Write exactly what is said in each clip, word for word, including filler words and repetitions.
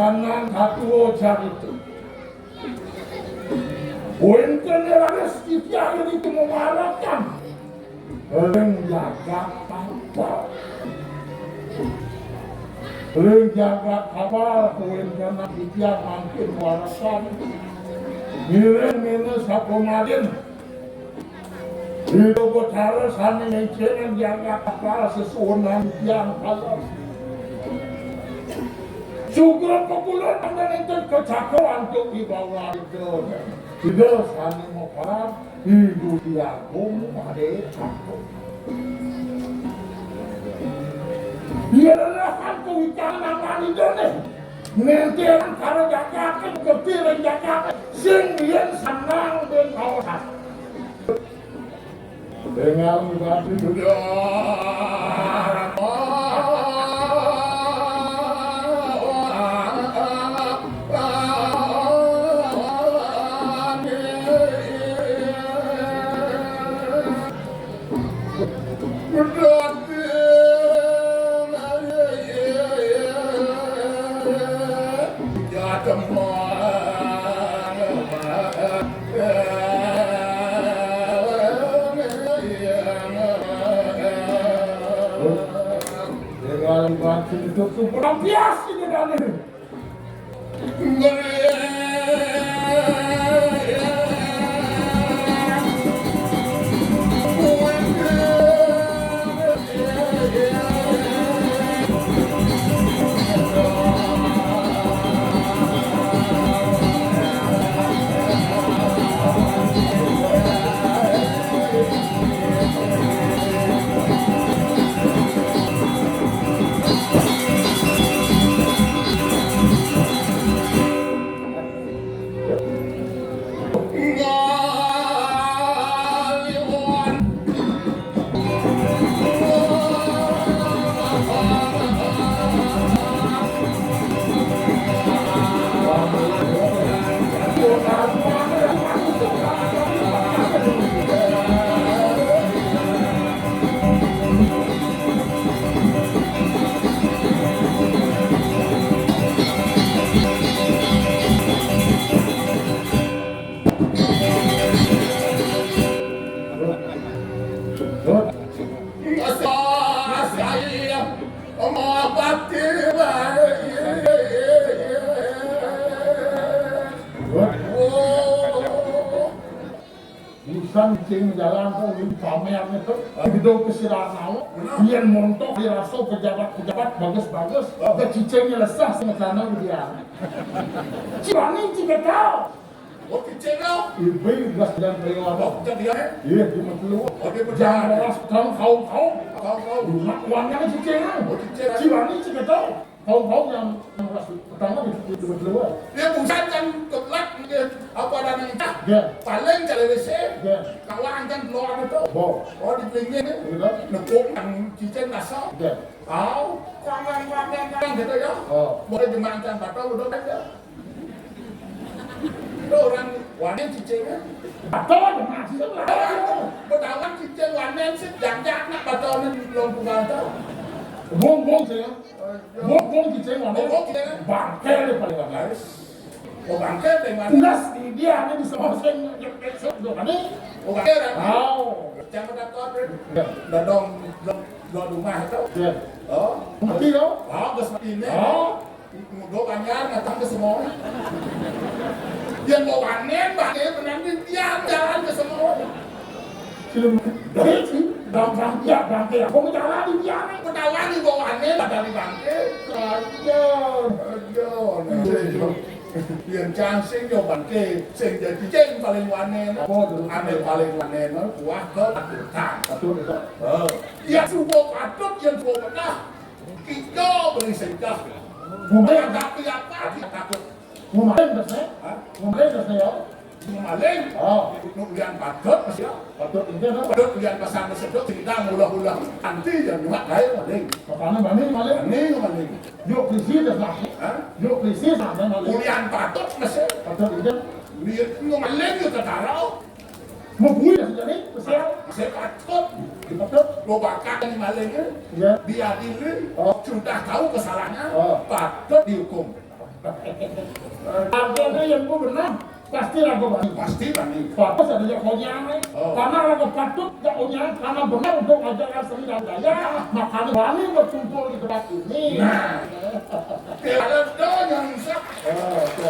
Nang katua carita. Wénten raris titiang ring mawarakan. Ring jagat Tapal. Ring jagat Tapal, wénten titiang mangkin warakan. Ngiring méné sapamadin. Ida Betara sané ngéncénang jagat Tapal sesuunan tiang palem. Sugra pakulun anda nénten kacaka antuk wibawa Ida. Ida sané maparan, Ida Hyang Agung Madé Agung. Yen lelahan kawitangan Ida né. Nénten karo jagaté, keti ring jagaté, sing yen sanang ben kaosan. Dengan batu dunia. Busan cicing jalan kok, ini pamer gitu. Gedung kesiranau, yen montok dirasa pejabat-pejabat bagus-bagus, ke cicingnya lesah sing sana dia. Cibani cibetau. Oh, cicing kau? Ibu gas dan peringatan. Oh, jadi ya? Iya, di Metelu. Oh, di Metelu. Jam rolas petang, kau, kau. Kau, kau. Rumah uangnya cicing. Oh, cicing. Cibani cibetau. Kau-kau yang, yang ras pertama di, di, di luar. Dia bukan kan kebelat mungkin apa ada yang entah. Ya. Paling cari W C. Ya. Kawan kan keluar itu. Bo. Oh, di pinggir ni. Gitu. Nepuk yang cicing rasa. Ya. Kau, kuangan, kuangan, kuangan gitu ya. Oh. Boleh dimakan batal udah aja. Itu orang wanen cicingnya. Batal, maksud lah. Betawan cicing wanen sih, jangan nak batalnya belum kenal tahu. Bong, bong sih ya. Bong, bong cicing wanen. Bong, bong cicing. Bangke deh paling wanen. Oh, bangke deh, Mas. Ulas di dia, ini bisa masuk, besok, besok, mana? Oh, bangke, kan? Tahu. Jangan ada kau, deh. Ya. Dadong, dong, dong rumah itu. Ya. Oh. Mati, tau? Oh, gas mati ini. Oh. Muda banyak datang ke semua. Yang bawa wanen, bangke, penanti, dia jalan ke semua. Film, dari sih, bang, bang, ya, bang, ya. Kau jalan di dia. Ketawa di bawa wanen, dari bangke. Aduh. Aduh, nah. Yang cansing yo bangke, sing jadi cing paling wanen. Apa tuh? Ane paling wanen, kuah ke patutan. Patut, patut. Oh. Ya, subuh patut, yang subuh petah. Kita beli singkah. Ngomong. Tapi apa kita takut? Ngomong, Mas, ya? Hah? Ngomong, Mas, ya? Ngomong. Oh. Untuk yang patut, Mas, ya. Patut itu apa? Patut yang pasang sedok, kita ngulah-ulah. Nanti yang nyuat lain maling. Makanya maling, maling. Maling, maling. Yuk, krisis, Mas. Hah? Yuk, krisis, Mas, maling. Ulian patut, Mas, ya. Patut itu. Lihat, maling itu taruh. Mabui dah sejak ni, pasal. Saya patut. Patut. Lo bakal ni maling ni. Ya. Biar dili. Oh. Sudah tahu kesalahannya. Oh. Patut dihukum. Artinya yang ku benar, pasti lagu bani. Pasti bani. Patut saja konyang, eh. Oh. Karena lagu patut gak konyang, karena benar untuk ngajar seni dan budaya, makanya bani berkumpul di tempat ini. Nah. Tidak ada yang rusak. Oh, oke.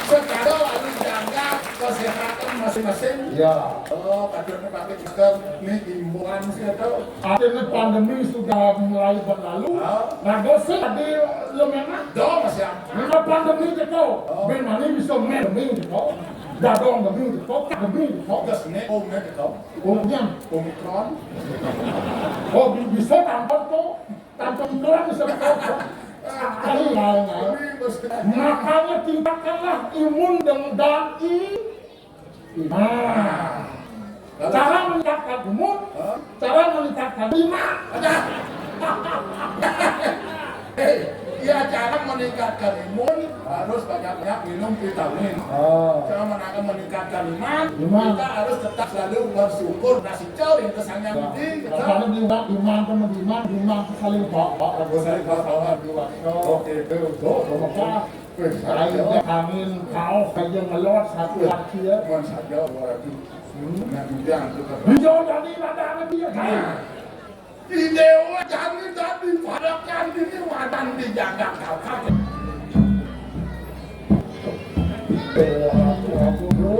Secara lalu jaga kesehatan masing-masing. Ya. Oh, patutnya pakai masker. Ini imbauan sih atau Akhirnya pandemi sudah mulai berlalu. Ah. Nah, dosa di Lemena. Dong, Mas, ya. Nah, pandemi kita. Oh. Memang ini bisa pandemi kita. Dadong demi kita, tak demi kita. Gas ini, oh, ini kita. Oh, iya. Omikron. Oh, bi-, bisa tanpa tuh. Tanpa Omikron bisa kita. Ayo, ayo, ayo. Ini, Mas. Makanya tingkatkanlah imun dan, dan i-, Nah, cara meningkatkan imun, hah? Cara meningkatkan iman. Ada. Hei, ya, cara meningkatkan imun harus banyak-banyak minum vitamin. Oh. Cara menang-, meningkatkan iman, iman. Kita harus tetap selalu bersyukur. Nasi cau yang kesannya. Ya. Di, betul. Makanya bilang iman sama iman, iman saling bawa. Saling bawa. Oke, itu. Tuh, tuh, maka Ayo, angin kau aja ngelot satu lagi ya. Cuman saja orang itu. Hmm. Nah, itu yang kita. Bisa jadi ada dia. Nah, di Dewa Jani tadi pada kan ini wadah dijaga kakak. Dewa aku, aku, bro.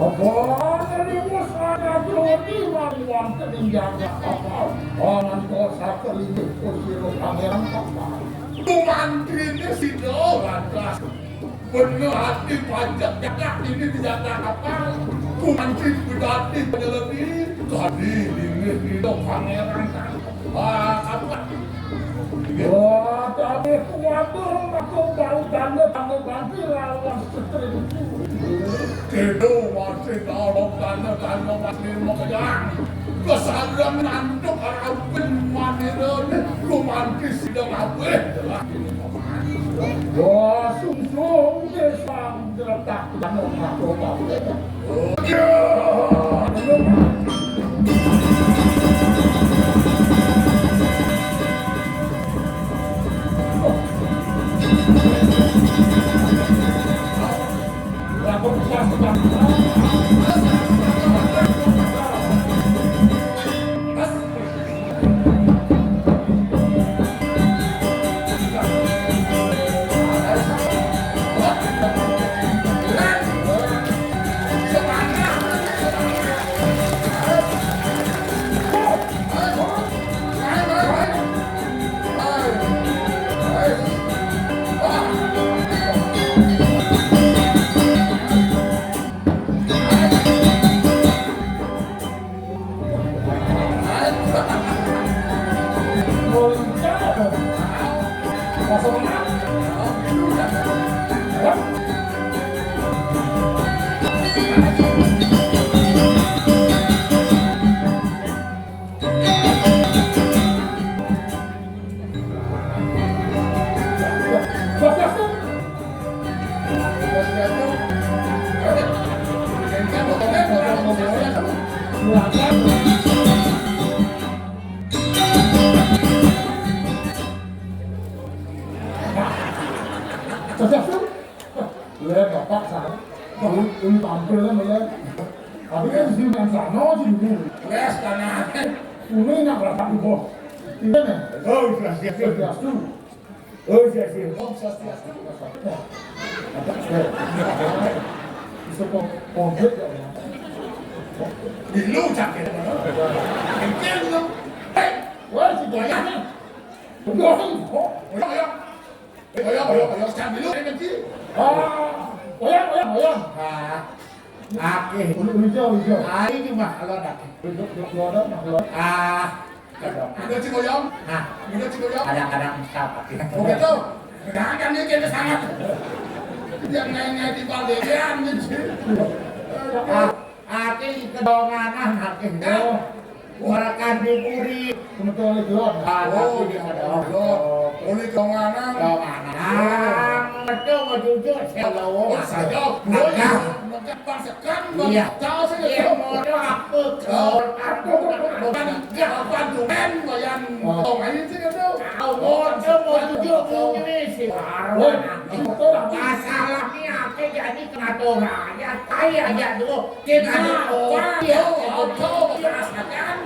Apa ada di Musa Nabi Ibrahim ketinggalan kapal? Orang dosa kelima kusir pangeran kapal. Kumantrine sida lantas. Bener ati pajak jagat ini dijaga kapal. Kumantri bedati penyelemi. Tadi ini sida pangeran kapal. Ah, apa? Wah, tapi kuatir aku bau tanda-tanda banti lawan setri. Kedo masih dalam tanda-tanda masih mekejang. Kesadaran ngantuk abin manirane kumanti sidang abih. Wah, sungsung desa. Swastiastu. Lah, Bapak saya. Ini, ini tampil kan, ya. Tapi kan di sini yang sana aja dulu. Les tanah. Ini nak berapa tuh, Bos? Ini nih. Oh, swastiastu. Swastiastu. Oh, swastiastu. Om Swastiastu. Apa? Bisa kom-, komplit ya, ya. Di lu cak ya, mana? Engkel lu. Hei, wah, si Boyan. Boyan. Oh, Boyan, Boyan. Hei, Boyan, Boyan, Boyan. Cak dulu, engkel. Ah, Boyan, Boyan, Boyan. Ah. Akeh. Ulu hijau, hijau. Ah, ini mah kalau ada. Hijau, hijau, hijau ada, hijau ada. Ah, udah Cikoyong? Hah? Udah Cikoyong? Kadang-kadang bisa pakai. Oh, gitu. Jangan nih, kayaknya sangat. Yang naik-naik di Baldean, gitu. Ah, akeh kedonganan, akeh. Ya. Makan buburi. Kebetulan itu, Lon. Ah, oh, tapi iya, ada Lon. Oleh kedonganan. Kedonganan. Betul, mau jujur, saya. Oh, saya. Agak. Iya. Iya, modal apa? Oh. Apa? Bukan, bukan, bukan, bukan, bukan. Oh. Oh, ini sih, nggak tahu. Tahu, modal mau jujur, mau ngisi. Woi, masalah ini apa jadi kena orang? Ya, saya aja dulu. Kita apa? Ya, apa? Rasakan.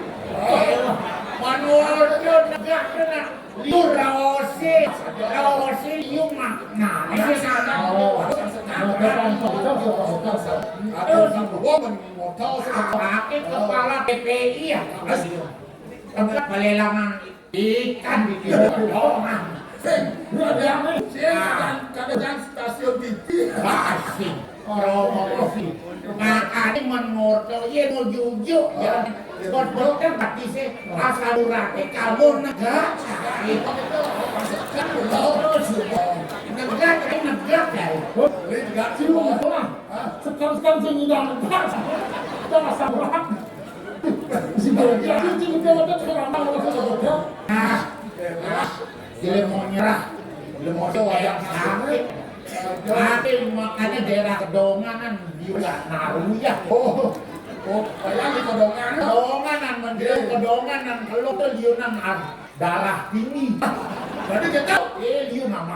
Menurut negara, liur raose, raose liur mah. Nah, ini sana. Terus, pakai kepala P P I ya. Tempat pelelangan ikan di Timur Doang. Sing, ada apa? Sing, kan, kan ada stasiun T V. Asik. Promosi. Makanya menurut ye mau jujur ya. Bos-bos kan pasti sih asal urate kamu negak. Terus negak, ini negak ya. Negak sih lu. Sekarang-sekarang saya ngidam negak. Kita asal urat. Si Boyan, dia, dia, dia, dia, dia, dia, dia, dia. Ah, elah. Dia mau nyerah. Dia mau nyerah. Sakit. Tapi makanya daerah kedonganan juga naruh ya. Oh, oh, kayak di kedonganan. Kedonganan, mending kedonganan. Kalau tuh liunan ar-, darah tinggi. Berarti kita tahu. Eh, liu nama.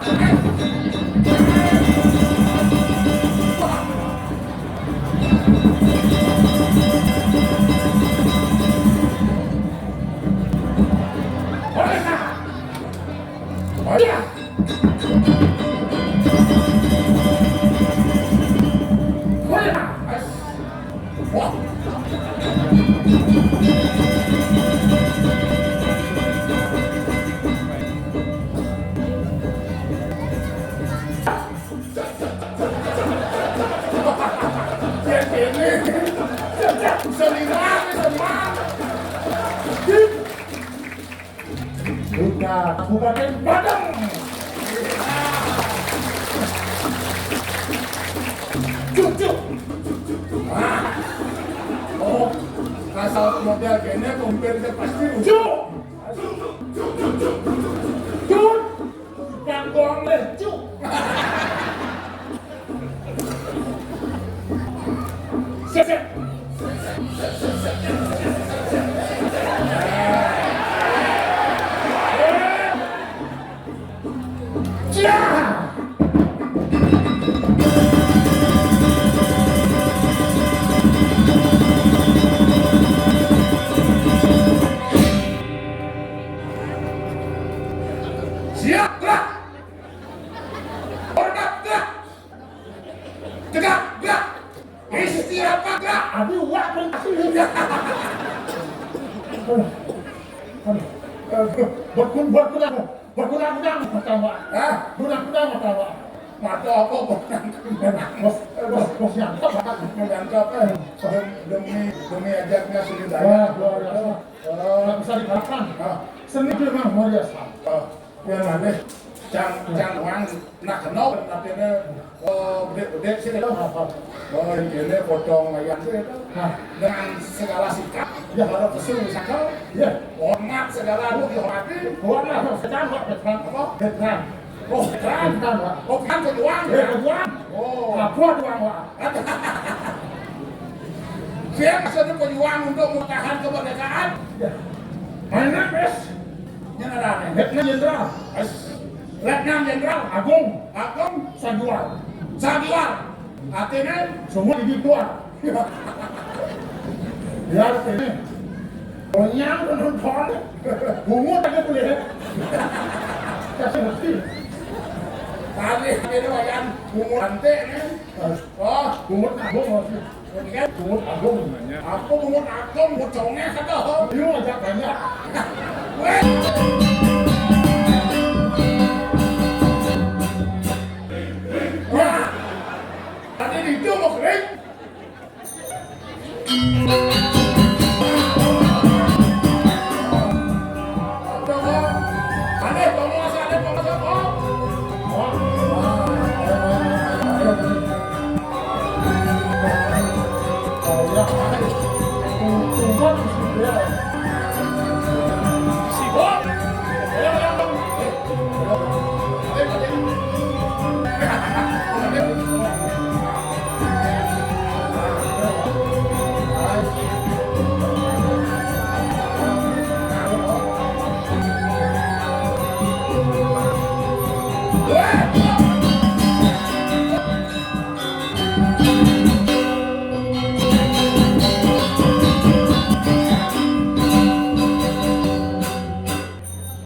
Oh, iya. Bukan, Kabupaten Padang. Cucuk. Ah. Oh, asal model kene kompeten pasti lucu. Cucuk. Cucuk. Tukang goang lucu. Sip, sip. Siap, gerak. Hormat, gerak. Tegak, gerak. Istiapak, gerak. Abi, wak, pun kasih. Aduh. Aduh. Berkun-, berkunang, berkunang-kunang mata wak. Hah? Kunang-kunang mata wak. Mata apa berkunang-kunang? Bos, bos, bos yang apa? Menyangkap, eh. Dem-, demi, demi ajaknya Sri Daya. Wah, luar biasa. Oh. Nggak bisa dikalahkan. Ah. Seni itu memang luar biasa. Ah. Yang mana? Cang, cang wang nak kenal, artinya, oh, gede-gede sih, gitu. Oh, ini potong ayam sih, gitu. Nah, dengan segala sikap, ya, kalau kesungguhan, ya, hormat segala, lu dihormati. Kuat lah, sekarang, Pak, veteran. Apa? Veteran. Oh, veteran. Veteran, Pak. Oh, veteran pejuang, ya, ya? Pejuang. Oh. Apa doang, Pak? Siapa saja pejuang untuk mempertahankan kemerdekaan? Ya. Mana, Bes? Jenderal, ya. Letnan Jenderal. Bes. Letnan Jenderal. Agung. Agung. Sajuar. Sajuar. Artinya? Semua gigi keluar. Ya, artinya. Konyang penonton. Bungut aja boleh. Kasih ngerti. Tadi, tadi wayan bungut ante, nih. Oh, bungut agung, maksudnya. Ini kan bungut agung namanya. Apa bungut agung, bungut congeh, kata, oh. Iya, aja banyak. Weh.